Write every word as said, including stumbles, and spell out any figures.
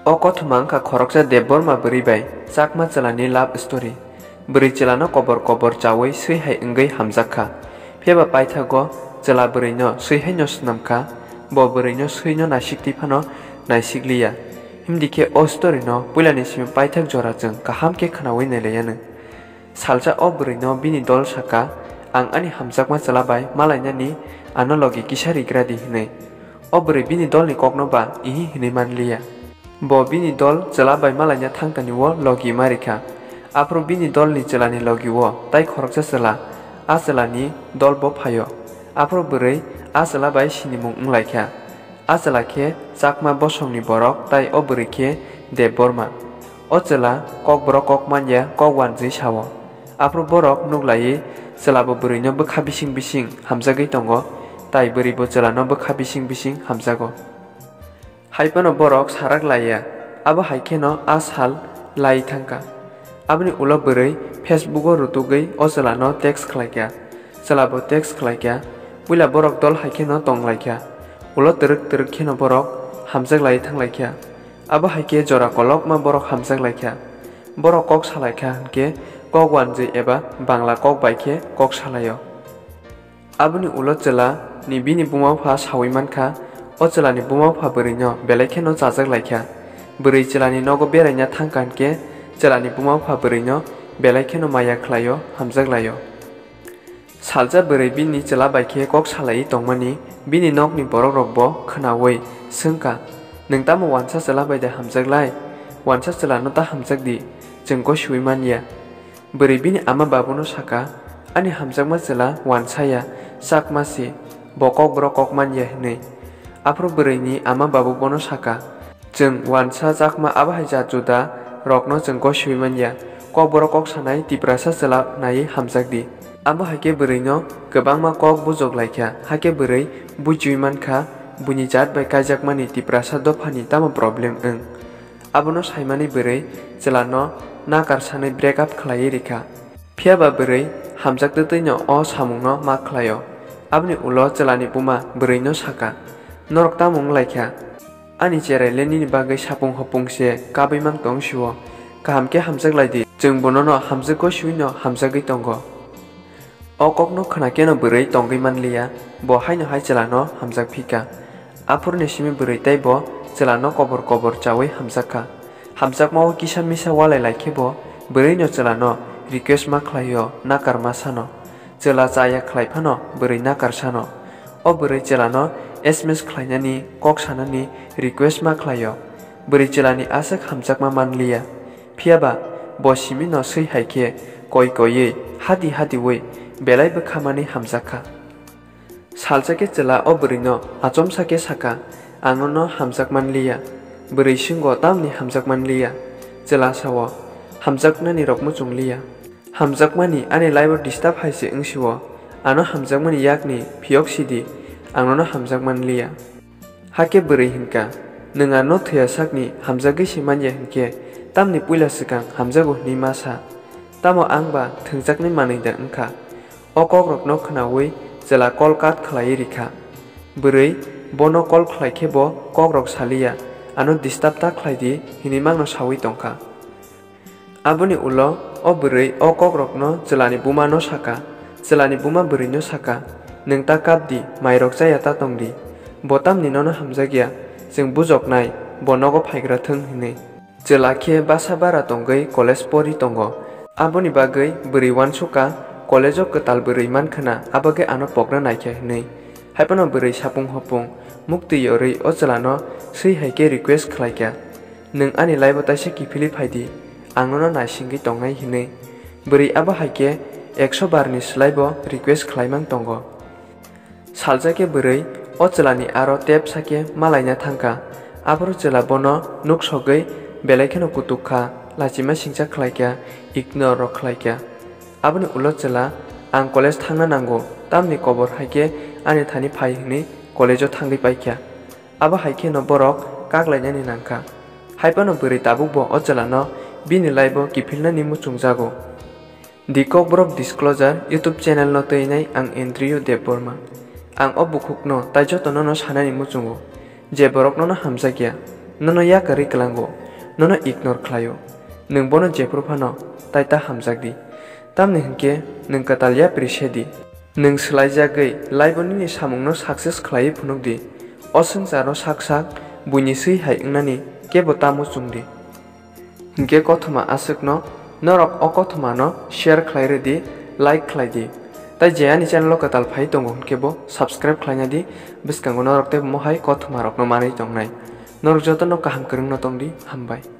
O kothoma wngkha khoroksa Debbarma bwrwi bai Chakma chwlani love story. Bwrwi chwlano kobor kobor chawi swi hai wngwi hamjak kha. Phiyaba paithago chwla bwrwino swi haino snam kha, bo bwrwino swino naisik twi phano naisik liya. Himdi khe o story no puilani simi paithak jora chwng kaham khe khwnawi nai lai anw. Salsa o bwrwino bini dol saka, "Ang ani hamjakma chwla bai malainani ano logi kisa rigra di," hwnwi. O bwrwi bini dolni kokno ba ihi hwnwi man liya. Bo bini dol chwla bai malaina thangkani o logi ma rikha. Aphuru bini dolni chwlani logi o tai khoroksa chwla, a chwlani dol bo phaio. Aphuru bwrwi a chwla bai sinimung wnglaikha. A chwla khe Chakma bosongni borok tai o bwrwi khe Debbarma. O chwla kokborok kok manya kok wanjwi sao. Aphuru borok nuklaiwi chwlabo bwrwino bwkha bising bising hamjagwi tongo, tai bwrwibo chwlano bwkha bising bising hamjago. Hai phano borok sarak laiya, abo hai kheno a sal lai thangkha. Aboni ulo bwrwi Facebook-o rutugwi o chwlano text khlaikha. Chwlabo text khlaikha, puila borok dol hai kheno tonglaikha. Ulo twrwk twrwk kheno borok hamjak lai thanglaikha. Abo hai khe jora kolokma borok hamjak laikha. Borok kok salaikha hwnkhe kok wanjwi eba Bangla kok bai khe kok salaio. Aboni ulo chwla ni bini buma bupha sawi mankha, o chwla ni buma bupha bwrwi no belai kheno chajak laikha. Bwrwi chwla ni nogo beraina thangkha hwnkhe chwla ni buma bupha bwrwi no belai kheno maya khlaio, hamjak laio. Salsa bwrwi bini chwla bai khe kok salaiwi tongmani bini nokni borokrokbo khwnaui swngkha, "Nwng tamo wansa chwla bai de hamjak lai? Wansa chwlano ta hamjak di, chwng gosiui man ya." Bwrwi bini ama babuno saka, "Ani hamjakma chwla wansa ya, chakma se, bo kokborok kok man ya," hwnwi. Aphuru bwrwini ama babu bono saka, "Chwng wansa chakma abo hai jat juda rokno chwng gosiui man ya, kokborok kok sanai Tiprasa chwla naiwi hamjak di." Abo hai khe bwrwino kwbangma kok bujok laikha, hakhe bwrwi bujiui mankha buini jat bai kaijakmani Tiprasa dophani tamo problem wng. Abono saimani bwrwi chwlano nakar sanwi break up khlaiwi rikha. Phiyaba bwrwi hamjak twtwino o samungno ma khlaio. Aboni ulo chwlani buma bwrwino saka, "Norok tamo wng laikha? Ani cherai le nini bagwi sapung hopung se kabwi mang tong sio. Kaham khe hamjak lai di. Chwng bo nono hamjak gosiui no hamjagwi tongo." O kokno khwna keno bwrwi tongwi man liya, bo haino hai chwlano hamjak phi kha. Aphuruni simi bwrwi tei bo chwlano kobor kobor chaui hamjak kha. Hamjakmao kisa misa walai lai khe bo bwrwino chwlano request ma khlaio, nakar ma sano. Chwla chaya khlai phano bwrwi nakar sano. O bwrwi chwlano S M S khlainani, kok sanani request ma khlaio. Bwrwi chwlani aswk hamjakma man liya. Phiyaba bo simino swi hai khe koi koiwi, hati hatiui belai bwkha manwi hamjak kha. Salsa khe chwla o bwrwino achomsa khe saka, "Ang nono hamjak man liya." Bwrwi swngo, "Tamni hamjak man liya?" Chwla sao, "Hamjaknani rok muchung liya. Hamjakmani ani life o disturb hai se wng sio, ano hamjakmani yakni phiyok sidi, ang nono hamjak man liya." Hakhe bwrwi hwnkha, "Nwng ano thwiya sakni hamjagwi se man ya hwnkhe, tamni puila swkang hamjago hwnwi ma sa? Tamo ang ba thwngjaknai manwi da wngkha?" O kokrokno khwnaui chwla call cut khlaiwi rikha. Bwrwi bono call khlai khe bo kokrok saliya, "Ano disturb ta khlai di," hwnwi mangno saui tongkha. Aboni ulo o bwrwi o kokrokno chwlani bumano saka, chwlani buma bwrwino saka, "Nwng ta kap di, mairok chaya ta tong di. Bo tamni nono hamjak ya, chwng bujoknai, bo nogo phaigra thwng," hwnwi. Chwla khe basa bara tongwi college pori tongo. Aboni bagwi bwrwi uansukha, college-o kwtal bwrwi mankhwna, abagwi ano pokna naikha hwnwi. Haiphano bwrwi sapung hopung, muktwi yorwi o chwlano swi hai khe request khlaikha, "Nwng ani life-o taisa kiphilwi phai di, ang nono naisingwi tongnai," hwnwi. Bwrwi abo hai khe ekso bar ni slai bo request khlaimang tongo. Salsa khe bwrwi o chwlani aro tepsa khe malaina thangkha. Aphuru chwla bono nuk sogwi belai kheno kutuk kha, lachima singcha khlaikha, ignore rok khlaikha. Aboni ulo chwla, "Ang college thangna nango, tamni kobor hai khe ani thani phai," hwnwi college-o thangwi paikha. Abo hai kheno borok kaklainani nangkha. Haiphano bwrwi tabukbo o chwlano bini life-o kiphilnani muchungjago. The Kokborok Disclosure YouTube channel no twinai ang Andrew Debbarma. Ang o bukhukno tai jotono no sanani muchungo, je borok nono hamjakya. Nono yakarwi klango, nono ignore khlaio. Nwng bono jephru phano tai ta hamjakdi. Tamni hwnkhe nwng kwtal yapri sedi. Nwng swlaijagwi laibo nini samungno success khlaiwi phunukdi. O swngcharo sak sak buini swi hai wngnani kebo tamo chumdi. Hinkhe kothoma aswkno norok o kothomano share khlai rwdi, like khlai di. Tai je ani channel o kwtal phai tongo hinkhe bo subscribe khlaina di, bwskango norok tei mohai kothomarokno manwi tongnai. Norok jotono kaham kwrwngno tongdi, hambai.